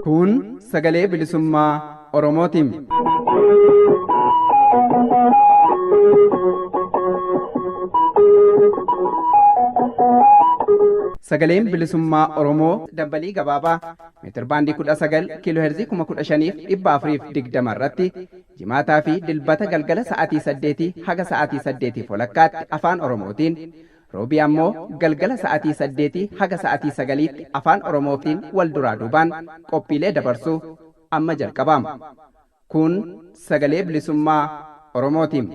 Kun sagalee bilisummaa Oromootiin. Sagaleen bilisummaa Oromoo dambalii gabaabaa meetirbaandii 19 kiiloo heerzii 15,420 irratti jimaataa fi dilbata galgala sa'aatii 8 haga sa'aatii 8 walakkaatti afaan Oromootiin, roobii ammoo galgala sa'aatii 8 haga sa'aatii 9tti afaan Oromootiin wal duraa duubaan qophiilee dabarsuu amma jalqabama. Kun sagalee bilisummaa Oromootiin.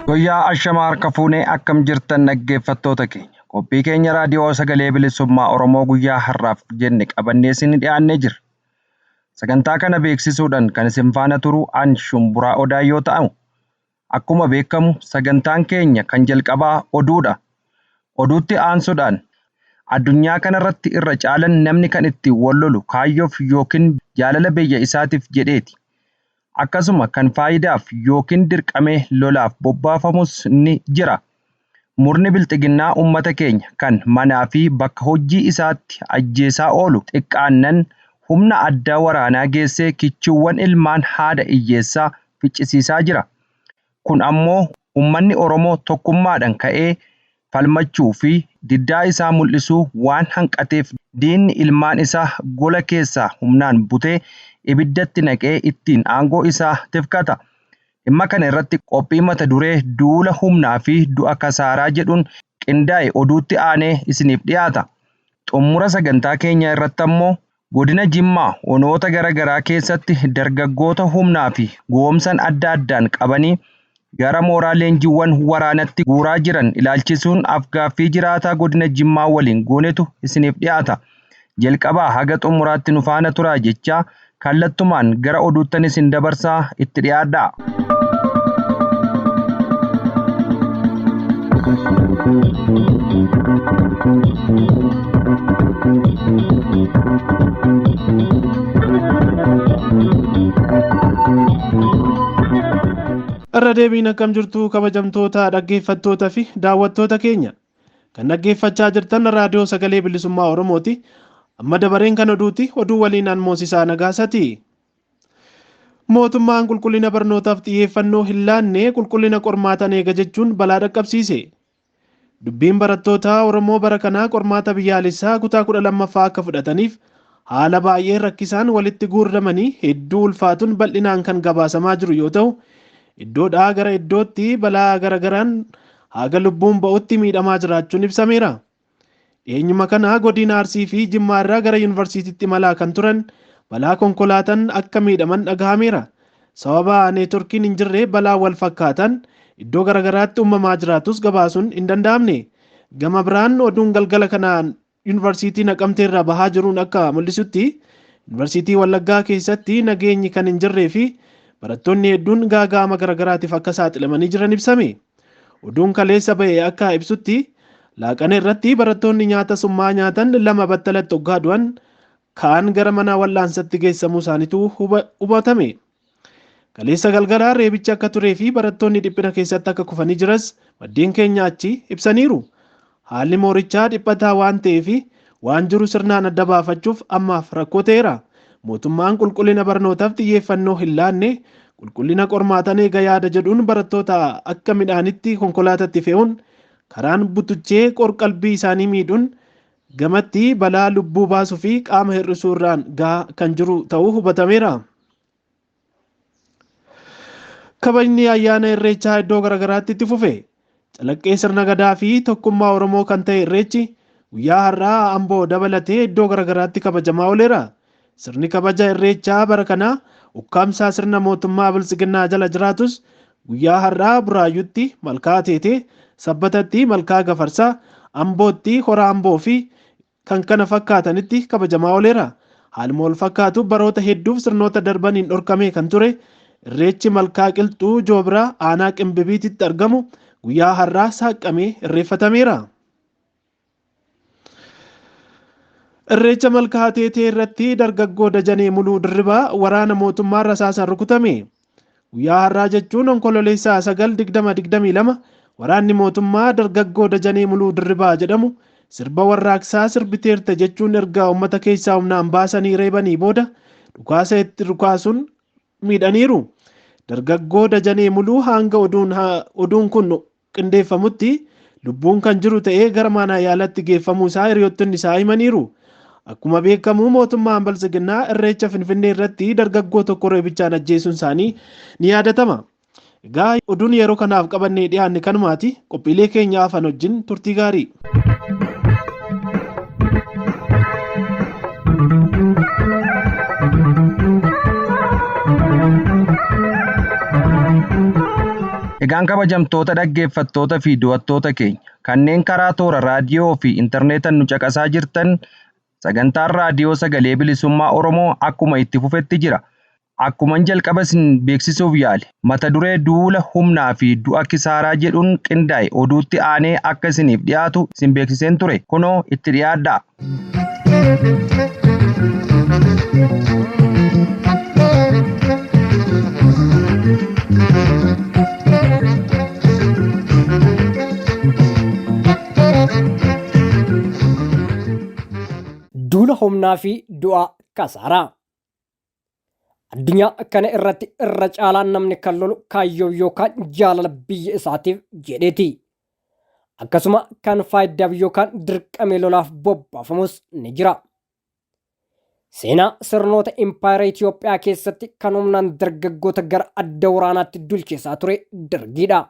Guyyaa ashamaa harka fuunee, akkam jirtan dhaggeeffattoota keenya? Qophii keenya raadiyoo sagalee bilisummaa Oromoo guyyaa har'aaf jenne qabannee isin dhiyaannee jirra. Sagantaa kana beeksisuudhaan kan isin faana turu an Shumburaa Odaa yoo ta'u, akkuma beekamu sagantaan keenya kan jalqabaa oduudha. Oduutti aansuudhaan addunyaa kanarratti irra caalan namni kan itti wal lolu kaayyoof yookiin jaalala biyya isaatiif jedheeti. Akkasuma kan faayidaaf yookiin dirqamee lolaaf bobbaafamus ni jira. Murni bilxiginnaa uummata keenya kan manaa fi bakka hojii isaatti ajjeesaa oolu xiqqaannan humna addaa waraanaa geessee kichuuwwan ilmaan haadha hiyyeessaa ficcisiisaa jira. Kun ammoo uummanni Oromoo tokkummaadhaan ka'ee falmachuu fi diddaa isaa mul'isuu waan hanqateef, diinni ilmaan isaa gola keessaa humnaan butee ibiddatti naqee ittiin aangoo isaa tifkata. Dhimma kana irratti qophii mata duree duula humnaa fi du'a kasaaraa jedhuun qindaa'e oduutti aanee isiniif dhiyaata. Xumura sagantaa keenyaa irratti ammoo godina Jimmaa onoota garaa garaa keessatti dargaggoota humnaa fi goomsan adda addaan qabanii gara mooraa leenjiiwwan waraanatti guuraa jiran ilaalchisuun afgaaffii jiraataa godina Jimmaa waliin goonetu isiniif dhiyaata. Jalqabaa haga xumuraatti nu faana turaa jechaa, kallattumaan gara oduuttan isin dabarsaa, itti dhiyaadhaa. Irra deebiin akkam jirtu, kabajamtoota dhaggeeffattoota fi daawwattoota keenya? Kan dhaggeeffachaa jirtan raadiyoo sagalee bilisummaa Oromooti. Amma dabareen kan oduuti. Oduu waliin an Moosisaa Nagaasaati. Mootummaan qulqullina barnootaaf xiyyeeffannoo hin laanne qulqullina qormaatan eega jechuun balaa dhaqqabsiise. Dubbiin barattoota Oromoo bara kanaa qormaata biyyaalessaa kutaa 12ffaa akka fudhataniif haala baay'ee rakkisaan walitti guurramanii hedduu ulfaatuun bal'inaan kan gabaasamaa jiru yoo ta'u, iddoodhaa gara iddootti balaa garagaraan haga lubbuun ba'utti miidhamaa jiraachuun ibsameera. Dhiyeenyuma kana godina Arsii fi Jimmaa irraa gara yuunivarsiitiitti imalaa kan turan balaa konkolaataan akka miidhaman dhagahameera. Sababa neetworkiin hin jirre balaa wal fakkaatan iddoo garagaraatti uumamaa jiraatus gabaasuun hin danda'amne. Gama biraan oduun galgala kanaan yuunivarsiitii Naqamtee irraa bahaa jiruun akka mul'isutti, yuunivarsiitii Wallaggaa keessatti nageenyi kan hin jirree fi barattoonni hedduun gaaga'ama garagaraatiif akka saaxilamanii jiran ibsame. Oduun kaleessa ba'e akka ibsutti, laaqana irratti barattoonni nyaata summaa nyaatan lama battalatti hoggaa du'an, kaan gara mana wal'aansatti geessamuu isaaniitu hubatame. Kaleessa galgalaa reebichi akka turee fi barattoonni dhiphina keessatti akka kufanii jiras maddeen keenya achi ibsaniiru. Haalli moorichaa dhiphataa waan ta'eef waan jiru sirnaan adda baafachuuf ammaaf rakkoo ta'eera. Mootummaan qulqullina barnootaaf xiyyeeffannoo hin laanne qulqullina qormaatan eega yaada jedhuun barattoota akka midhaanitti konkolaatatti fe'uun karaan butuchee qorqalbii isaanii miidhuun gamatti balaa lubbuu baasuu fi qaama hir'isuu irraan gahaa kan jiru ta'uu hubatameera. Kabajni ayyaana Irreechaa iddoo garaagaraatti itti fufe. Calaqqee sirna gadaa fi tokkummaa Oromoo kan ta'e Irreechi guyyaa har'aa Amboo dabalatee iddoo garaagaraatti kabajamaa ooleera. Sirni kabaja Irreechaa bara kanaa ukkaamsaa sirna mootummaa biltsiginnaa jala jiraatus, guyyaa har'aa Buraayyutti Malkaa Ateetee, Sabbatatti Malkaa Gafarsaa, Ambootti Hora Amboo fi kan kana fakkaatanitti kabajamaa ooleera. Haaluma wal fakkaatu baroota hedduuf sirnoota darbaniin dhorkamee kan ture Irreechi Malkaa Qilxuu Joobraa aanaa Qimbibiititti argamu guyyaa har'aa saaqamee irreeffatameera. Irreecha Malkaa Ateetee irratti dargaggoo Dajanee Muluu Dirribaa waraana mootummaa rasaasaan rukutame. Guyyaa har'aa jechuun Onkololeessaa 9/2022 waraanni mootummaa dargaggoo Dajanee Muluu Dirribaa jedhamu sirba warraaqsaa sirbiteerta jechuun erga uummata keessaa humnaan baasanii reebanii booda dhukaasa itti dhukaasuun miidhaniiru. Dargaggoo Dajanee Muluu hanga oduun kun qindeeffamutti lubbuun kan jiru ta'ee gara mana yaalatti geeffamuu isaa hiriyootonni isaa himaniiru. Akkuma beekamu mootummaan Biltsiginnaa Irreecha Finfinnee irratti dargaggoo tokko reebichaan ajjeesuun isaanii ni yaadatama. Egaa oduun yeroo kanaaf qabannee dhiyaanne kanumaati. Qophiilee keenya hafan wajjin turtii gaarii. Egaan kabajamtoota dhaggeeffattoota fi daawwattoota keenya kanneen karaa toora raadiyoo fi intarneetaan nu caqasaa jirtan, sagantaan raadiyoo Sagalee Bilisummaa Oromoo akkuma itti fufetti jira. Akkuman jalqaba isin beeksisuuf yaale, mata duree duula humnaa fi du'a kisaaraa jedhuun qindaa'e oduutti aanee akka isiniif dhiyaatu isin beeksiseen ture. Kunoo itti dhiyaadhaa. Duula humnaa fi du'a kasaaraa. Addunyaa kana irratti irra caalaan namni kan lolu kaayyoo yookaan jaalala biyya isaatiif jedheeti. Akkasuma kan faayidaaf yookaan dirqamee lolaaf bobbaafamus ni jira. Seenaa sirnoota impaayera Itoophiyaa keessatti kan humnaan dargaggoota gara adda waraanaatti dulchisaa ture Dargiidha.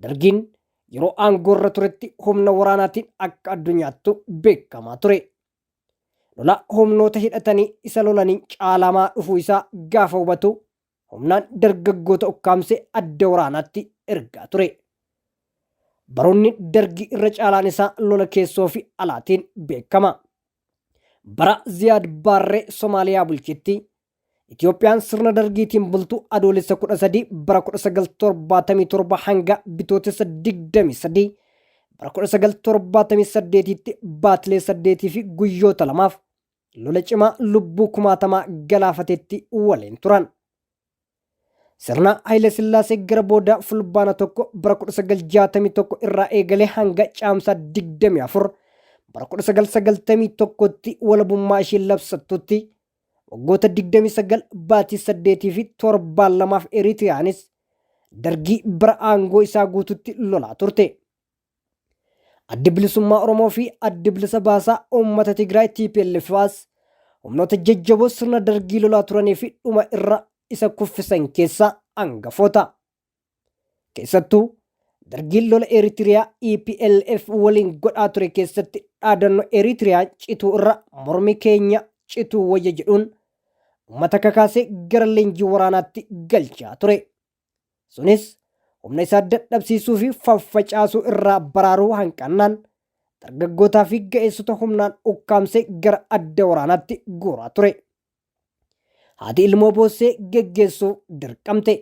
Dargiin yeroo aangoorra turetti humna waraanaatiin akka addunyaattu beekamaa ture. Lola humnoota hidhatanii isa lolanii caalamaa dhufuu isaa gaafa hubatu humnaan dargaggoota ukkaamsee adda waraanaatti ergaa ture. Baroonni Dargii irra caalaan isaa lola keessoo fi alaatiin beekama. Bara Ziyaad Baarree Somaaliyaa bulchetti Itoophiyaan sirna Dargiitiin bultu Adoolessa 13 bara 1977 hanga Bitootessa 23 bara 1978tti baatilee saddeetii fi guyyoota lamaaf lola cimaa lubbuu kumaatamaa galaafatetti waliin turan. Sirna Hayilasillaasee gara boodaa Fulbaana 1 bara 1961 irraa eegalee hanga Caamsaa 24 bara 1991tti walabummaa ishee labsattutti waggoota 29 baatii 8 fi torbaan lamaaf Eritiriyaanis Dargii bara aangoo isaa guututti lolaa turte. Addi Bilisummaa Oromoo fi Addi Bilisa Baasaa Uummata Tigraay TPLFas humnoota jajjaboo sirna Dargii lolaa turanii fi dhuma irra isa kuffisan keessaa hangafoota. Keessattuu Dargiin lola Eritiriyaa EPLF waliin godhaa ture keessatti dhaadannoo Eritiriyaan cituu irra mormi keenya cituu wayya jedhuun uummata kakaasee gara leenjii waraanaatti galchaa ture. Sunis humna isaa dadhabsiisuu fi faffacaasuu irraa baraaruu hanqannaan dargaggootaa fi ga'eessota humnaan ukkaamsee gara adda waraanaatti guuraa ture. Haati ilmoo boossee geggeessuuf dirqamte.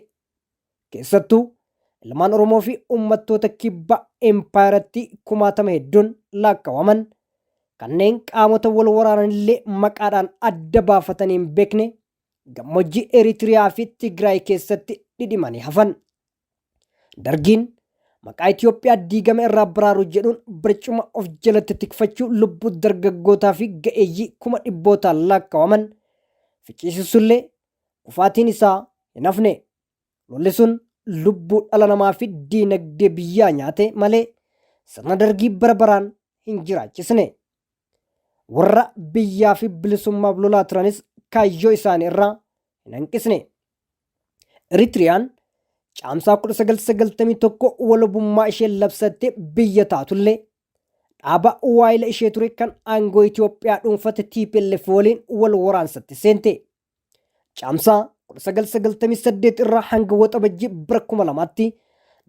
Keessattuu ilmaan Oromoo fi uummattoota kibba empaayerattii kumaatama hedduun laakkawaman kanneen qaamota wal waraananillee maqaadhaan adda baafatanii hin beekne gammoojjii Eritiriyaa fi Tigraay keessatti dhidhimanii hafan. Dargiin maqaa Itoophiyaa diigame irraa baraaruu jedhuun barcuma of jalatti tikfachuu lubbuu dargaggootaa fi ga'eeyyii kuma dhibbootaan laakkawaman ficcisiisullee kufaatiin isaa hin hafne. Lolli sun lubbuu dhala namaa fi diinagdee biyyaa nyaate malee sirna Dargii bara baraan hin jiraachisne. Warra biyyaa fi bilisummaaf lolaa turanis kaayyoo isaanii irraa hin hanqisne. Eritiriyaan Caamsaa 1991 walabummaa ishee labsattee biyya taatullee dhaaba waayila ishee ture kan aangoo Itoophiyaa dhuunfate TPLF waliin wal waraansatti seente. Caamsaa 1998 irraa hanga Waxabajjii bara 2000tti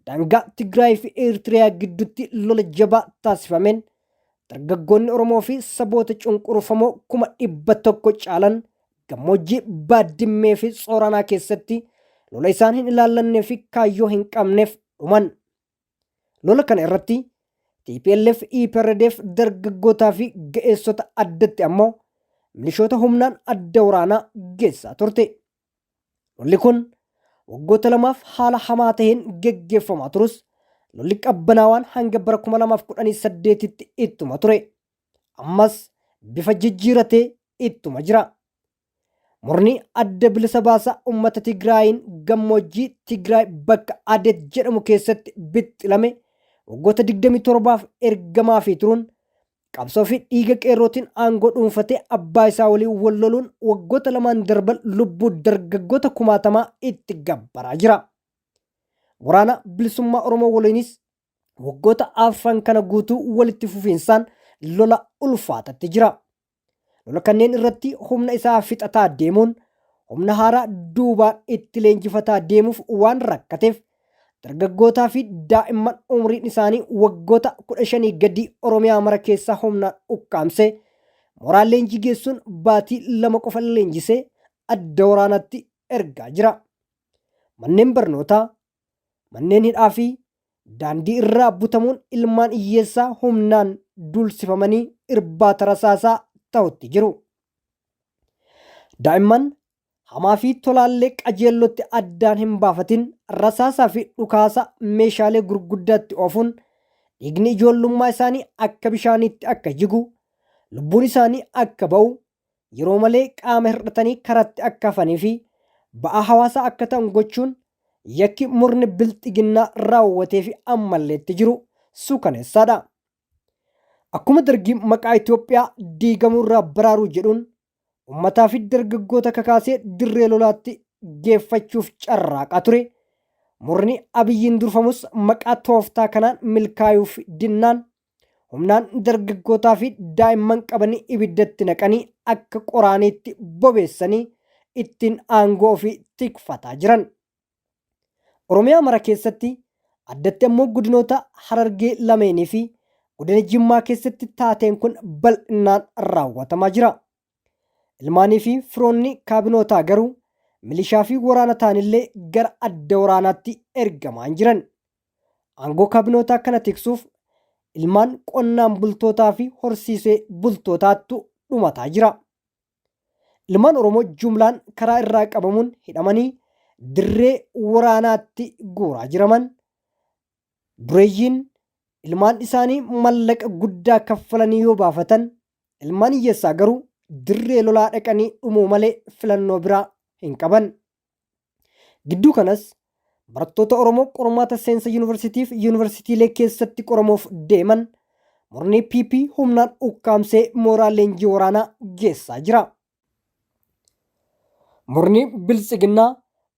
daangaa Tigraay fi Eertiriyaa gidduutti lola jabaa taasifameen dargaggoonni Oromoo fi saboota cunqurfamoo 100,000 caalan gammoojjii Baaddimmee fi Tsooranaa keessatti lola isaan hin ilaallannee fi kaayyoo hin qabneef dhuman. Lola kana irratti TPLF EPRDF dargaggootaa fi ga'eessota addatti ammoo milishoota humnaan adda waraanaa geessaa turte. Lolli kun waggoota lamaaf haala hamaa ta'een geggeeffamaa turus lolli qabbanaawaan hanga bara 2018tti ittuma ture. Ammas bifa jijjiiratee ittuma jira. Murni adda bilisa baasaa uummata Tigraayiin gammoojjii Tigraay bakka Adeet jedhamu keessatti bixxilame waggoota 27f ergamaa fi turuun qabsoo fi dhiiga qeerrootiin aangoo dhuunfatee abbaa isaa waliin wal loluun waggoota lamaan darban lubbuu dargaggoota kumaatamaa itti gabbaraa jira. Waraana bilisummaa Oromoo waliinis waggoota afran kana guutuu walitti fufiinsaan lola ulfaatatti jira. Lola kanneen irratti humna isaa fixataa deemuun humna haaraa duubaan itti leenjifataa deemuuf waan rakkateef dargaggootaa fi daa'imman umriin isaanii waggoota 15 gadi Oromiyaa mara keessaa humnaan ukkaamsee mooraa leenjii geessuun baatii 2 qofa leenjisee adda waraanaatti ergaa jira. Manneen barnootaa, manneen hidhaa fi daandii irraa butamuun ilmaan hiyyeessaa humnaan duulsifamanii irbaata rasaasaa ta'utti jiru. Daa'imman hamaa fi tolaallee qajeellotti addaan hin baafatin rasaasaa fi dhukaasa meeshaalee gurguddaatti oofuun dhiigni ijoollummaa isaanii akka bishaaniitti akka jigu, lubbuun isaanii akka ba'u, yeroo malee qaama hir'atanii karatti akka hafanii fi ba'aa hawaasaa akka ta'an gochuun yakki murni bilxiginnaa raawwatee fi ammalleetti jiru suukaneessaadha. Akkuma dargii maqaa Itoophiyaa diigamuurraa baraaruu jedhuun uummataa fi dargaggoota kakaasee dirree lolaatti geeffachuuf carraaqaa ture. Murni Abiyyiin durfamus maqaa tooftaa kanaan milkaa'uuf dinnaan humnaan dargaggootaa fi daa'imman qabanii ibiddatti naqanii akka qoraaniitti bobeessanii ittiin aangoo ofii tikfataa jiran. Oromiyaa mara keessatti addatti ammoo godinoota Harargee lameenii fi godina Jimmaa keessatti taateen kun bal'inaan raawwatamaa jira. Ilmaanii fi firoonni kaabinootaa garuu milishaa fi waraana ta'anillee gara adda waraanaatti ergamaa hin jiran. Aangoo kaabinootaa kana tiksuuf ilmaan qonnaan bultootaa fi horsiisee bultootaattu dhumataa jira. Ilmaan Oromoo jumlaan karaa irraa qabamuun hidhamanii dirree waraanaatti guuraa jiraman. Dureeyyiin ilmaan isaanii mallaqa guddaa kaffalanii yoo baafatan ilmaan hiyyeessaa garuu dirree lolaa dhaqanii dhumuu malee filannoo biraa hin qaban. Gidduu kanas barattoota Oromoo qormaata seensa yuunivarsiitiif yuunivarsiitiilee keessatti qoramuuf deeman murni PP humnaan ukkaamsee mooraa leenjii waraanaa geessaa jira. Murni biltsiginnaa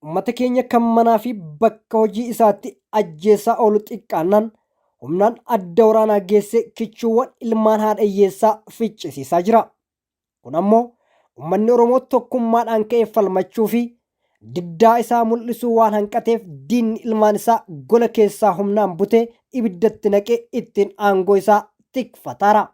uummata keenya kan manaa fi bakka hojii isaatti ajjeesaa oolu xiqqaannaan humnaan adda waraanaa geessee kichuuwwan ilmaan haadha hiyyeessaa ficcisiisaa jira. Kun ammoo uummanni Oromoo tokkummaadhaan ka'ee falmachuu fi diddaa isaa mul'isuu waan hanqateef diinni ilmaan isaa gola keessaa humnaan butee ibiddatti naqee ittiin aangoo isaa tikfataara.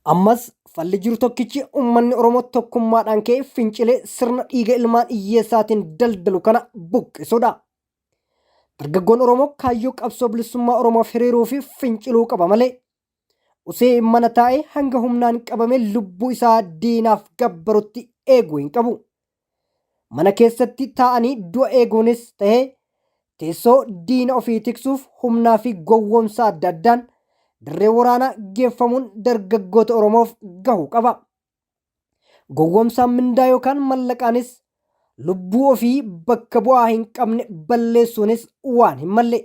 Ammas falli jiru tokkichi uummanni Oromoo tokkummaadhaan ka'ee fincilee sirna dhiiga ilmaan hiyyeessaatiin daldalu kana buqqisuudha. Dargaggoon Oromoo kaayyoo qabsoo bilisummaa Oromoof hiriiruu fi finciluu qaba malee usee mana taa'ee hanga humnaan qabamee lubbuu isaa diinaaf gabbarutti eeguu hin qabu. Mana keessatti taa'anii du'a eeguunis ta'ee teessoo diina ofii tiksuuf humnaa fi gowwoomsa adda addaan dirree waraanaa geeffamuun dargaggoota Oromoof gahuu qaba. Gowwoomsaan mindaa yookaan mallaqaanis lubbuu ofii bakka bu'aa hin qabne balleessuunis waan hin malle.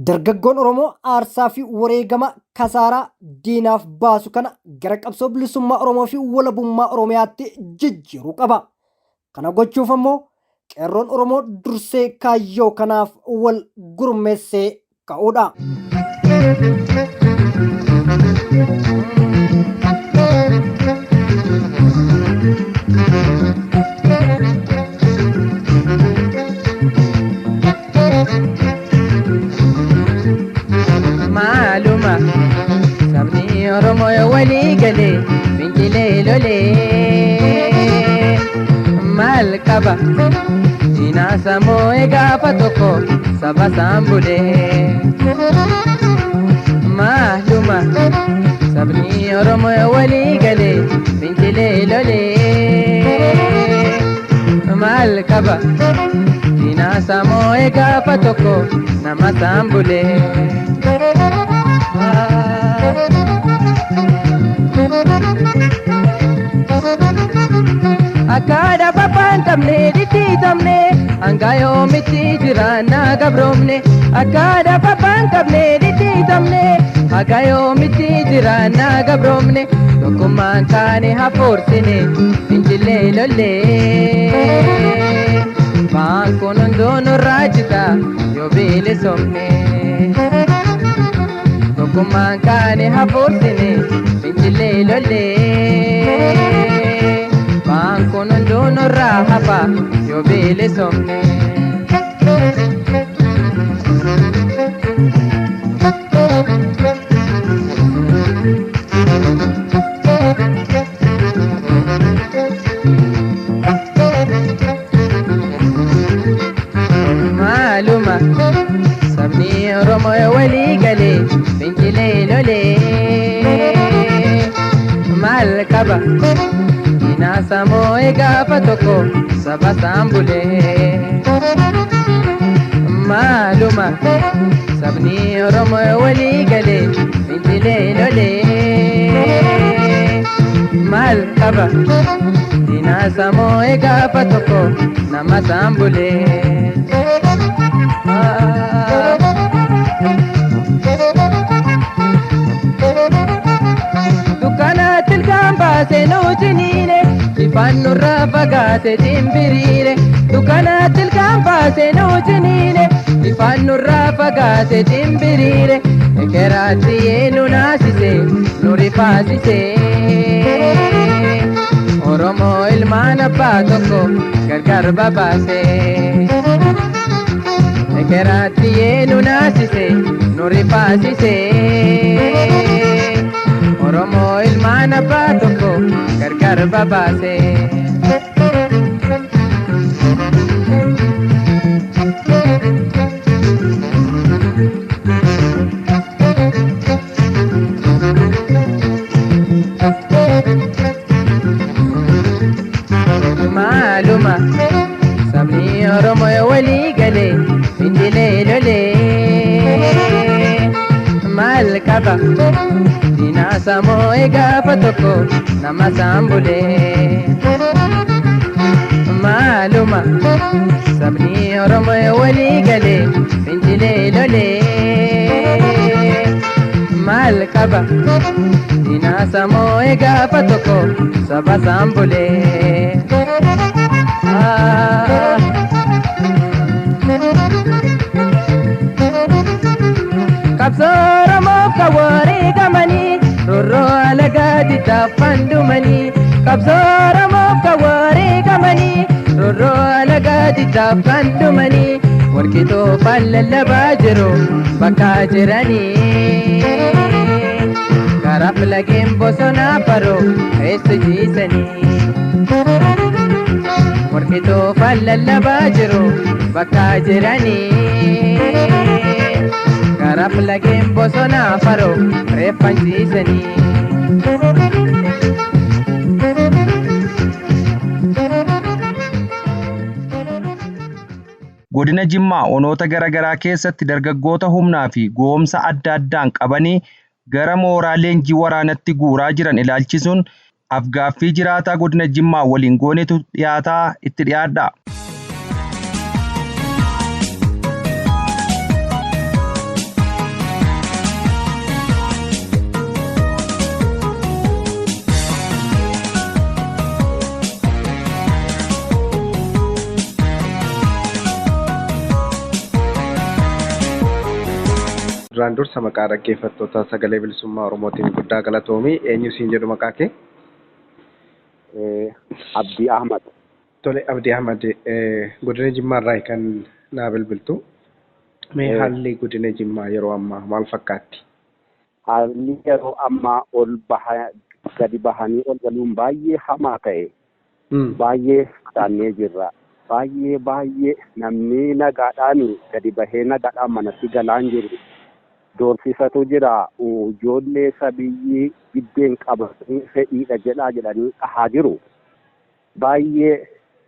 Dargaggoon Oromoo aarsaa fi wareegama kasaaraa diinaaf baasu kana gara qabsoo bilisummaa Oromoo fi walabummaa Oromiyaatti jijjiiruu qaba. Kana gochuuf ammoo qeerroon Oromoo dursee kaayyoo kanaaf wal gurmeessee ka'uudha. walii galee fincilee lolee maal qaba diinaa moo'ee gaafa tokko saba isaan bulee maaluma sabni Oromoo walii galee fincilee lolee maal qaba diinaa moo'ee gaafa tokko nama isaan bulee. Akkaadha pappaan qabne dhidhiitamne hanga yoomitti jiraannaa gabroomne. Akkaadha pappaan qabne dhidhiitamne hanga yoomitti jiraannaa gabroomne. Tokkummaan taane hafoorsine fincilee lollee. Baankuun hunduu nurraa jita yoo bilisomne. Tokkummaan kaane hafoorsine fincilee lollee. Baankuun hunduu nurraa hafa yoo bilisomne. Maaluma sabni Oromoo walii galee fincilee lolee maal qaba diinaa moo'ee gaafa tokko saba isaan bulee. Maaluma sabni Oromoo walii galee fincilee lolee maal qaba diinaa moo'ee gaafa tokko nama isaan bulee. Dukkana tilkaan baasee nu ciniine ifaan nurraa fagaate dimbiriire. Dukkana tilkaan baasee nu ciniine ifaan nurraa fagaate dimbiriire. Ekeraatti nu naasise nu rifaasise. Oromoo ilmaan abbaa tokko gargar babaase. Ekeraatti nu naasise nu rifaasise. Oromoo ilmaan abbaa tokko gargar babaase. Maaluma sabni Oromoo walii galee fincilee lolee maal qaba diinaa moo'ee gaafa tokko nama isaan bulee. Maaluma sabni Oromoo walii galee fincilee lolee maal qaba diinaa moo'ee gaafa tokko saba isaan bulee. Qabsoo Oromoof kan wareegamanii roorroo alagaa diddaafan dhumanii. Qabsoo Oromoof kan wareegamanii roorroo alagaa diddaafan dhumanii. Warqitoo lallabaa jiru bakka jiranii. Karaaf lageen bosonaa faroo keessa jiisanii. Warqitoo lallabaa jiru bakka jiranii. Karaaf lageen bosonaa faroo reeffan ciisanii. Godina Jimmaa onoota garaa garaa keessatti dargaggoota humnaa fi goomsa adda addaan qabanii gara mooraa leenjii waraanatti guuraa jiran ilaalchisuun afgaaffii jiraataa godina Jimmaa waliin goonetu dhiyaataa itti dhiyaadha. Duraan dursa maqaa dhaggeeffattoota sagalee bilisummaa Oromootiin guddaa galatoomi. Eenyu siin jedhu maqaa kee? Abdii Ahmad. Tole Abdii Ahmad, godina Jimmaa irraa kan naa bilbiltu. Mee haalli godina Jimmaa yeroo ammaa maal fakkaatti? Haalli yeroo ammaa ol baha gadi bahanii ol galuun baay'ee hamaa ta'e. Baay'ee sodaannee jirra. Baay'ee baay'ee namni nagaadhaan gadi bahee nagaadhaan manatti galaa hin jiru. Doorsisatu jira. Ijoollee sabiyyii giddeen qabatanii fedhiidha jedhaa jedhanii dhahaa jiru. Baay'ee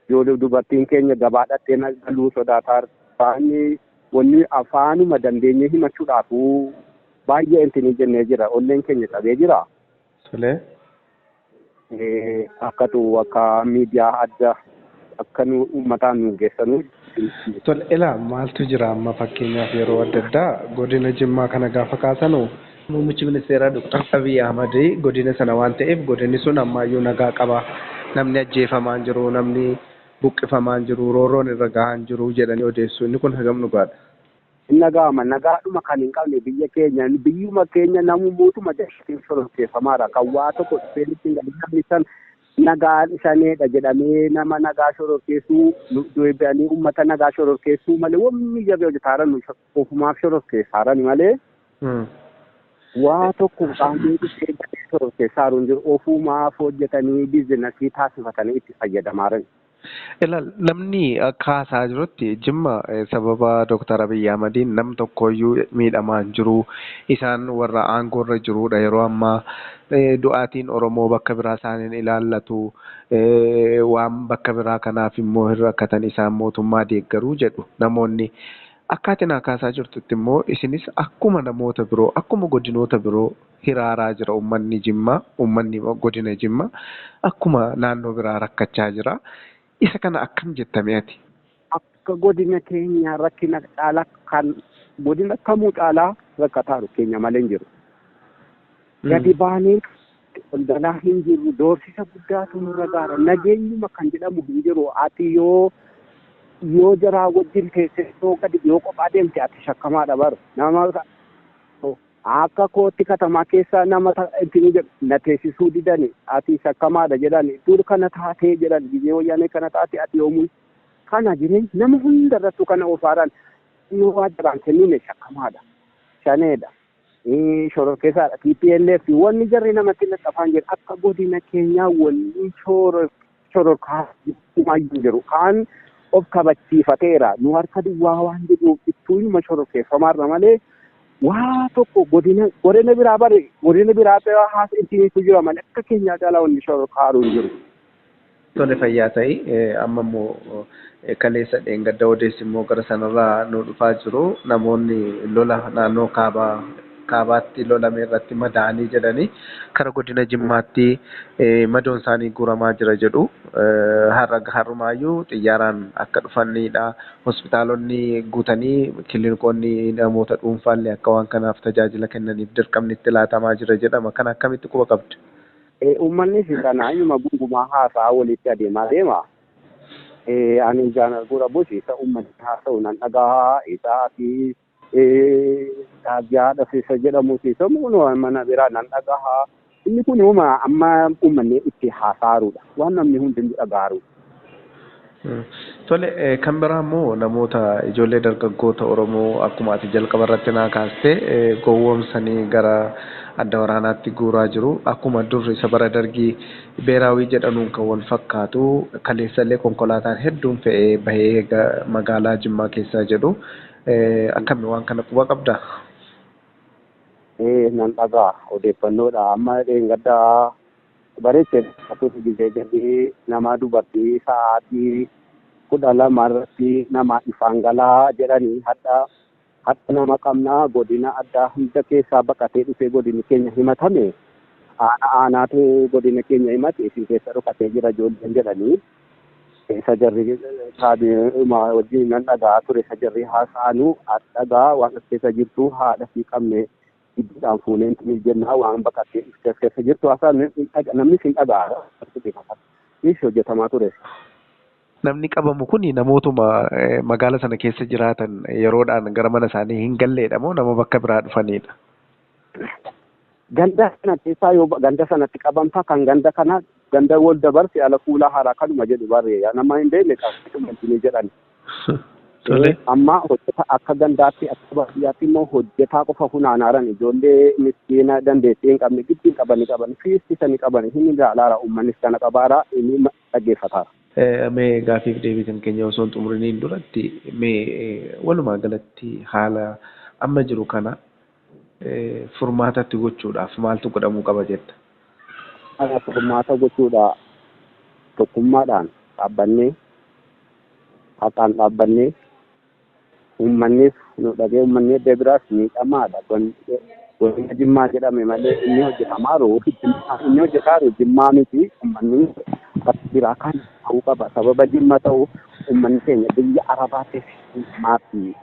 ijoollee dubartiin keenya gabaadhattee galuu sodaataa baay'ee wanni afaanuma dandeenye himachuudhaaf baay'ee intinii jennee jira. Onneen keenya cabee jira. Tolee. Akkatu akka miidiyaa adda akka nu uummataan nu geessanu. Tole, ilaa maaltu jira amma fakkeenyaaf yeroo adda addaa godina Jimmaa kana gaafa kaasanu muummichi ministeeraa Dr. Abiy Ahmad godina sana waan ta'eef godinni sun ammaayyuu nagaa qaba. Namni ajjeefamaa hin jiru, namni buqqifamaa hin jiru, roorroon irra gahaa hin jiru jedhanii odeessu. Inni kun hagam dhugaadha? Hin nagahama. Nagaadhuma kan hin qabne biyya keenya biyyuma keenya namu mootuma jalatti shororkeeffamaadha. Kan waa tokko dhufee nutti hin galin namni san nagaa shaneedha jedhamee nama nagaa shororkeessuu deebi'anii uummata nagaa shororkeessuu malee wanni jarri hojjetaaran ofumaaf shororkeessaaran malee waa tokko qaamni dhufee galee shororkeessaaru hin jiru. Ofumaaf hojjetanii biizinasii taasifatanii itti fayyadamaaran. Ilaal namni akka haasaa jirutti Jimma sababa Dr. Abiy Ahmadiin nam tokkoyyuu miidhamaa hin jiru. Isaan warra aangoorra jirudha yeroo ammaa du'aatiin Oromoo bakka biraa isaaniin ilaallatu waan bakka biraa kanaaf immoo hin rakkatan isaan mootummaa deeggaruu jedhu namoonni. Akka ati naa kaasaa jirtutti immoo isinis akkuma namoota biroo akkuma godinoota biroo hiraaraa jira uummanni Jimmaa uummanni godina Jimmaa akkuma naannoo biraa rakkachaa jira. Isa kana akkam jettame ati? Akka godina keenya rakkina caalaa kan godina kamuu caalaa rakkataaru keenya malee hin jiru. Gadi baanee ol galaa hin jirru doorsisa guddaatu nurra gaara. Nageenyuma kan jedhamu hin jiru. Ati yoo yoo jaraa wajjin teessee yoo gadi yoo kophaa deemte ati shakkamaadha bara. Nama akka kootti katamaa keessa nama ittiin jedhu na teessisuu didani ati shakkamaadha jedhani dur kana taatee jedhan gizee wayyaanee kana taate ati yoomuu kana jireenya nama hunda irrattuu kana ofaaraan yoo waa jaraan kennine shakkamaadha shaneedha shororkeessaadha TPLF wanni jarri namatti laxafaan jedhu akka godina keenyaa wanni shororkaa hin jiru kaan of kabachiifateera nu harka duwwaa waan jedhuuf ittuuyuma shororkeeffamaarra malee waa tokko godina godina biraa bare godina biraa haasa ittiin jira malee akka keenyaa caalaa wanni shororkaaru hin jiru. Tole fayyaa ta'i amma immoo kaleessa dheengadda odeessi immoo gara sanarraa nu dhufaa jiru namoonni lola naannoo kaabaa kaabaatti lolame irratti madaa'anii jedhanii kara godina Jimmaatti madoon isaanii guuramaa jira jedhu har'a har'umaayyuu xiyyaaraan akka dhufanidha. Hospitaalonni guutanii kiliinikoonni namoota dhuunfaallee akka waan kanaaf tajaajila kennaniif dirqamni itti laatamaa jira jedhama. Kana akkamitti quba qabdu? Uummanni kana inuma gungumaa haasaa walitti adeemaa deema. Ani ijaan arguu dhabus isa uummanni haasa'u nan dhagahaa isaa fi dhaabbiyaa isa jedhamu isa mana biraa nan dhagahaa. Inni kun uuma amma uummanni itti haasa'aarudha. Waan namni hundi dhaga'aarudha. Tole kan biraa immoo namoota ijoollee dargaggoota Oromoo akkuma ati jalqaba irratti naa kaaste gowwoomsanii gara adda waraanaatti guuraa jiru. Akkuma dur isa bara dargii beeraawii jedhanuun kan wal fakkaatu kaleessallee konkolaataan hedduun fe'ee bahee magaalaa Jimmaa keessaa jedhu. Akkami waan kana quba qabdaa? Nan dhagaa odeeffannoodha. Amma dheengaddaa bareechee akkasumas gizee jedhee nama dubartii sa'aatii 12 irratti nama ifaan galaa jedhanii hadha hadha nama qabnaa godina addaa hunda keessaa baqatee dhufee godinni keenya himatame aana aanaatu godina keenya himate isin keessa dhokatee jira ijoolleen jedhanii isa jarri kaabinuma wajjin nan dhagaa ture isa jarri haasa'anuu dhagaa waan as keessa jirtu haadha fi qabne gidduudhaan fuuneen jennaa waan baqatee dhufte as keessa jirtu haasa'an namni sin dhagaa nis hojjetamaa ture. Namni qabamu kun namootuma magaala sana keessa jiraatan yeroodhaan gara mana isaanii hin galleedha moo nama bakka biraa dhufanidha? Ganda sana keessaa yoo ganda sanatti qabamtaa kan ganda kana ganda wal dabarse ala fuula haaraa kanuma jedhu barree nama hin beekne qabachuu jedhan. Amma hojjeta akka gandaatti akka baadiyyaatti immoo hojjetaa qofa funaanaaran ijoollee miskiina dandeettii hin qabne giddiin qabanii qaban fiistisanii qaban hin ilaalaara uummannis kana qabaara inni dhaggeeffataara. Mee gaafiif deebisan keenya osoo hin xumuriniin duratti mee walumaa galatti haala amma jiru kana furmaatatti gochuudhaaf maaltu godhamuu qaba jetta? Furmaata gochuudha tokkummaadhaan dhaabbannee haqaan dhaabbannee uummannis nu dhagee uummanni edda biraas miidhamaadha. Godina Jimmaa jedhame malee inni hojjetaaru Jimmaa miti uummanni bakka biraa kan ta'uu qaba. Sababa Jimma ta'uuf uummanni keenya biyya Arabaa keessa maatii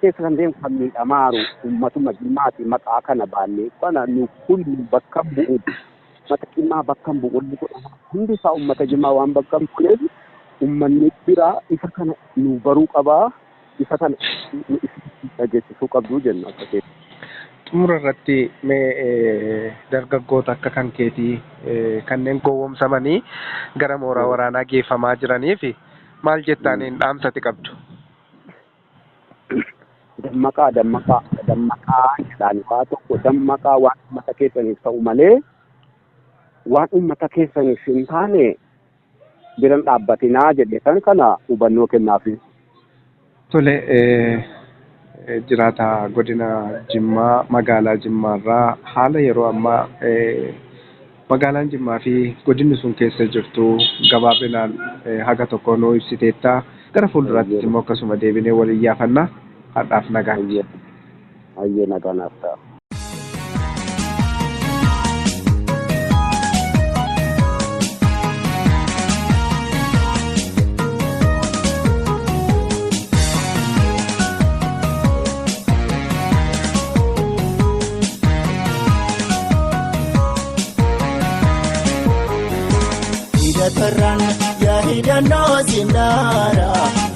keessa kan deemu kan miidhamaaru uummatuma Jimmaati maqaa kana baannee kana nu kun bakka bu'u uummata Jimmaa bakka bu'u hundi isaa uummata Jimmaa waan bakka bu'eef uummanni biraa isa kana nu baruu qabaa isa kana nu dhageessisuu qabdu jenna akka keessa. Xumura irratti mee dargaggoota akka kan keetii kanneen gowwoomsamanii gara mooraa waraanaa geeffamaa jiranii fi maal jettaaniin dhaamsati qabdu? Dammaqaa dammaqaa dammaqaa jedhaan waa tokko dammaqaa waan uummata keessaniif ta'u malee waan uummata keessaniif hin taane biran dhaabbatinaa jedhe kan kana hubannoo kennaafi. Tole jiraata godina Jimmaa magaalaa Jimmaarraa haala yeroo ammaa magaalaan Jimmaa fi godinni sun keessa jirtu gabaabinaan haga tokko nuu ibsiteetta. Gara fuulduraattis immoo akkasuma deebinee waliin yaafanna. Har'aaf nagaatti. Hayyee nagaa naaf ta'a. Karran yaa hidhannoo sinnaara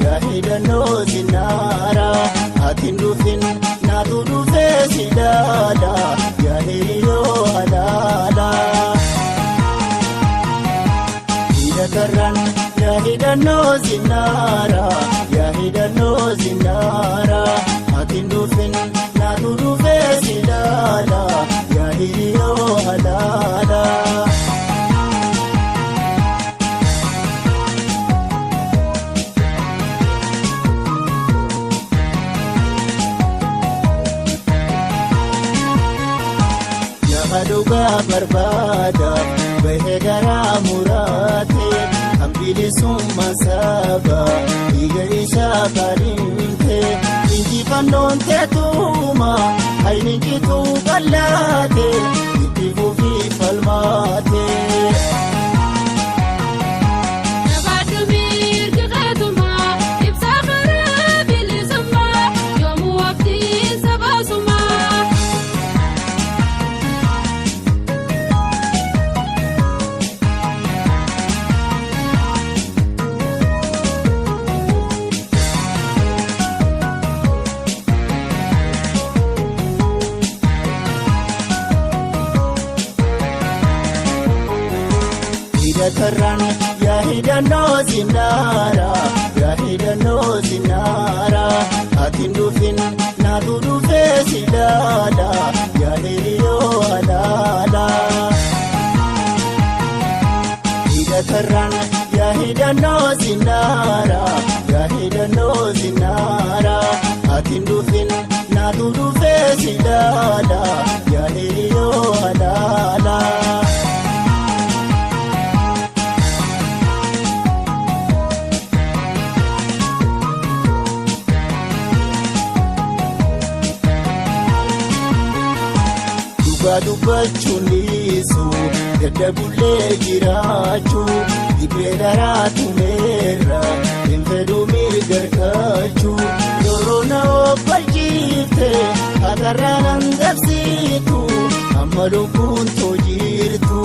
yaa hidhannoo sinnaara ati dhufin naatu dhufee si ilaala yaa hiriyoo alaala. Hidha karran yaa hidhannoo sinnaara yaa hidhannoo sinnaara ati dhufin naatu dhufee si ilaala yaa hiriyoo alaala. Dhugaa barbaada bahee garaa muraate kan bilisummaa saba dhiiga isaa kaadhimte injifannoon teetuma hayni jituu bal'aate itti fufii falmaate. Karran yaa hidhannoo sinnaara yaa hidhannoo sinnaara ati dhufin naatu dhufee si ilaala yaa hiriyoo alaala. Hidha karran yaa hidhannoo sinnaara yaa hidhannoo sinnaara ati dhufin naatu dhufee si ilaala yaa hiriyoo alaala. Dubbachuun dhiisu dadhabullee jiraachuu dhibbee daraatu meerra hin fedhuu mirgargaachuu yeroo na obbaachiifte hatarraan handabsiitu amma lubbuun too jirtu.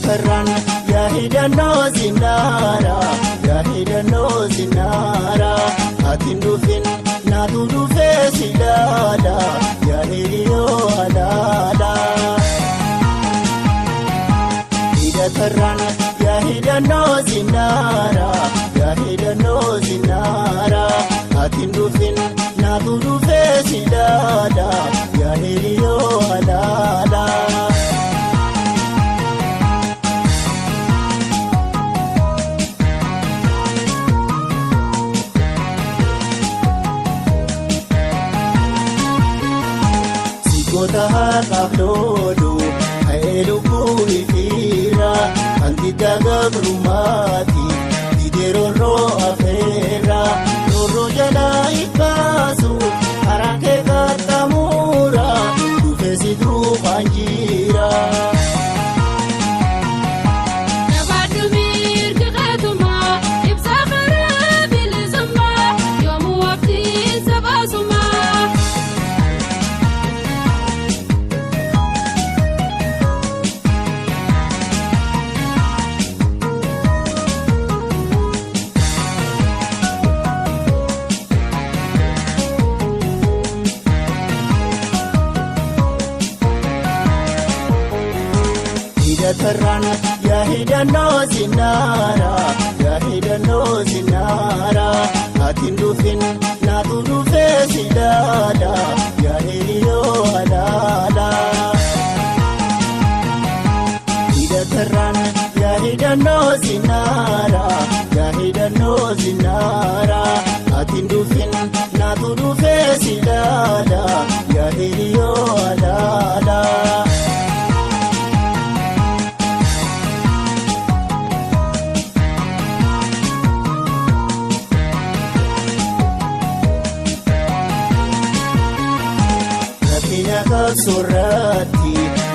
Hidhatarraan yaa hidhannoo sinnaara yaa hidhannoo sinnaara ati dhufin naatu dhufee si ilaala yaa hiriyoo alaala. Hidhatarraan yaa hidhannoo sinnaara yaa hidhannoo sinnaara ati dhufin naatu dhufee si ilaala yaa hiriyoo alaala. Goota harkaaf loolu ka'ee lubbuu ifiira wanti gabrummaati didee roorroo afeera roorroo jalaa ikaasu karaa kee qaxxamuura dhufee si duukaan jira. Hidhatarraan yaa hidhannoo sinnaara yaa hidhannoo sinnaara ati dhufin naatu dhufee si ilaala yaa hiriyoo alaala. Hidhatarraan yaa hidhannoo sinnaara yaa hidhannoo sinnaara ati dhufin naatu dhufee si ilaala yaa hiriyoo alaala. Soorati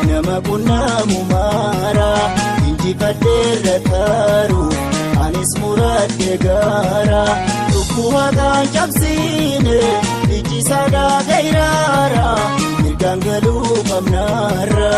nama qunnaamu maara injifadheerra taaru anis muradhe gaara lubbuu haqaan cabsiine ijji sadaa gairaara mirgaan galuu qabnaarra.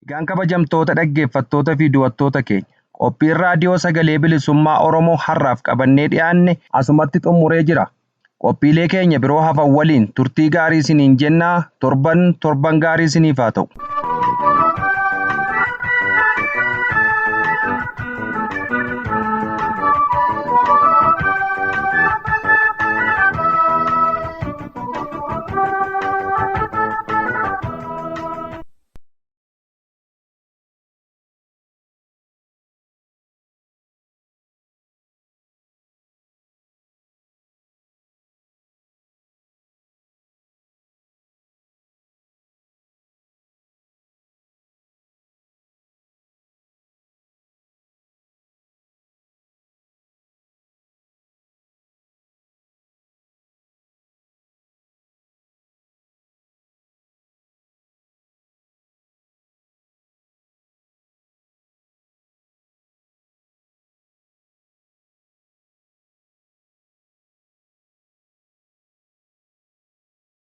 Egaan kabajamtoota dhaggeeffattoota fi daawwattoota keenya qophiin raadiyoo sagalee bilisummaa Oromoo har'aaf qabannee dhiyaanne asumatti xumuree jira. Qophiilee keenya biroo hafan waliin turtii gaarii isiniin jennaa, torban torban gaarii isiniif haa ta'u.